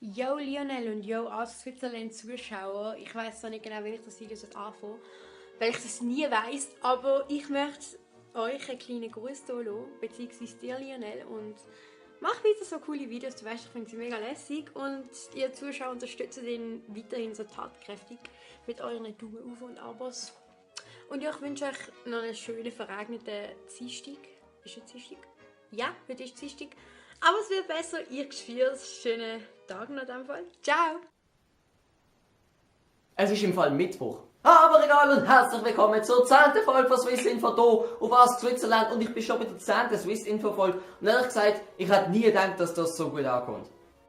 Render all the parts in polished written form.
Yo Lionel und yo aus Switzerland Zuschauer. Ich weiß noch nicht genau, wie ich das Video anfange, weil ich das nie weiß. Aber ich möchte euch einen kleinen Gruß hier lassen, beziehungsweise dir Lionel. Und mach wieder so coole Videos, du weißt, ich finde sie mega lässig. Und ihr Zuschauer unterstützt ihn weiterhin so tatkräftig mit euren Daumen auf und Abos. Und ja, ich wünsche euch noch einen schönen, verregneten Dienstag. Ist es Dienstag? Ja, heute ist Dienstag. Aber es wird besser. Ich spüre es. Schönen Tag noch in dem Fall. Ciao! Es ist im Fall Mittwoch. Aber egal und herzlich willkommen zur 10. Folge von Swiss Info hier auf Ask Switzerland. Und ich bin schon bei der 10. Swiss Info Folge. Und ehrlich gesagt, ich hätte nie gedacht, dass das so gut ankommt.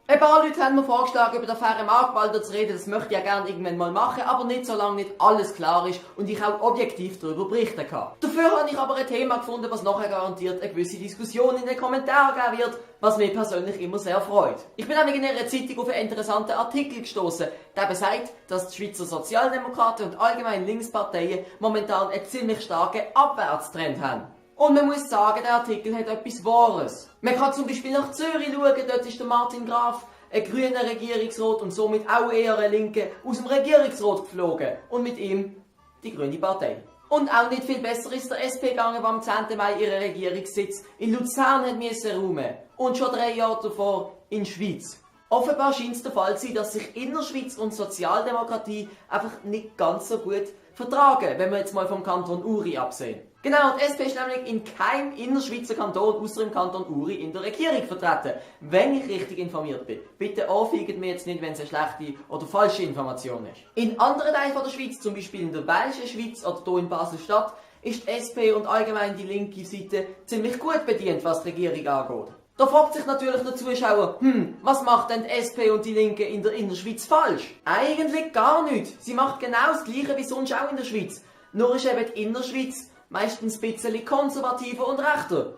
Ein paar Leute haben mir vorgeschlagen, über den fairen Marktwalder zu reden. Das möchte ich ja gerne irgendwann mal machen, aber nicht solange nicht alles klar ist und ich auch objektiv darüber berichten kann. Dafür habe ich aber ein Thema gefunden, was nachher garantiert eine gewisse Diskussion in den Kommentaren geben wird, was mich persönlich immer sehr freut. Ich bin nämlich in einer Zeitung auf einen interessanten Artikel gestoßen, der besagt, dass die Schweizer Sozialdemokraten und allgemein Linksparteien momentan einen ziemlich starken Abwärtstrend haben. Und man muss sagen, der Artikel hat etwas Wahres. Man kann zum Beispiel nach Zürich schauen, dort ist der Martin Graf, ein grüner Regierungsrat und somit auch eher ein Linke, aus dem Regierungsrat geflogen. Und mit ihm die Grüne Partei. Und auch nicht viel besser ist der SP gegangen, die am 10. Mai ihren Regierungssitz in Luzern hat müssen räumen. Und schon 3 Jahre davor in Schweiz. Offenbar scheint es der Fall zu sein, dass sich Innerschweiz und Sozialdemokratie einfach nicht ganz so gut vertragen, wenn wir jetzt mal vom Kanton Uri absehen. Genau, und die SP ist nämlich in keinem Innerschweizer Kanton außer im Kanton Uri in der Regierung vertreten, wenn ich richtig informiert bin. Bitte anfeigen mir jetzt nicht, wenn es eine schlechte oder falsche Information ist. In anderen Teilen der Schweiz, zum Beispiel in der Belgischen Schweiz oder hier in Basel-Stadt, ist die SP und allgemein die linke Seite ziemlich gut bedient, was die Regierung angeht. Da fragt sich natürlich der Zuschauer, was macht denn die SP und die Linke in der Innerschweiz falsch? Eigentlich gar nichts. Sie macht genau das Gleiche wie sonst auch in der Schweiz. Nur ist eben die Innerschweiz meistens ein bisschen konservativer und rechter.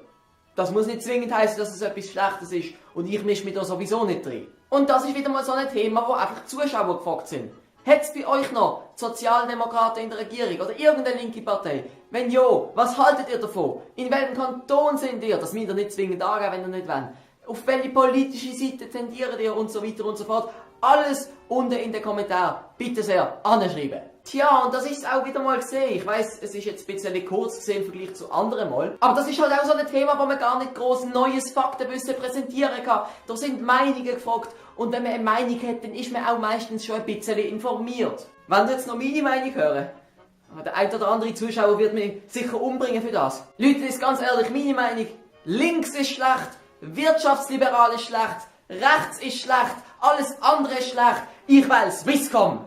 Das muss nicht zwingend heißen, dass es etwas Schlechtes ist und ich mische mich da sowieso nicht drin. Und das ist wieder mal so ein Thema, wo einfach Zuschauer gefragt sind. Hat es bei euch noch Sozialdemokraten in der Regierung oder irgendeine linke Partei? Wenn ja, was haltet ihr davon? In welchem Kanton sind ihr? Das müsst ihr nicht zwingend angeben, wenn ihr nicht wollt. Auf welche politische Seite tendiert ihr und so weiter und so fort. Alles unten in den Kommentaren. Bitte sehr, anschreiben. Tja, und das ist auch wieder mal gesehen. Ich weiss, es ist jetzt ein bisschen kurz gesehen im Vergleich zu anderen Mal. Aber das ist halt auch so ein Thema, wo man gar nicht groß neues Faktenwissen präsentieren kann. Da sind Meinungen gefragt. Und wenn man eine Meinung hat, dann ist man auch meistens schon ein bisschen informiert. Wenn ihr jetzt noch meine Meinung hören, der ein oder andere Zuschauer wird mich sicher umbringen für das. Leute, das ist ganz ehrlich meine Meinung. Links ist schlecht, wirtschaftsliberal ist schlecht, rechts ist schlecht, alles andere ist schlecht. Ich wähle Swisscom.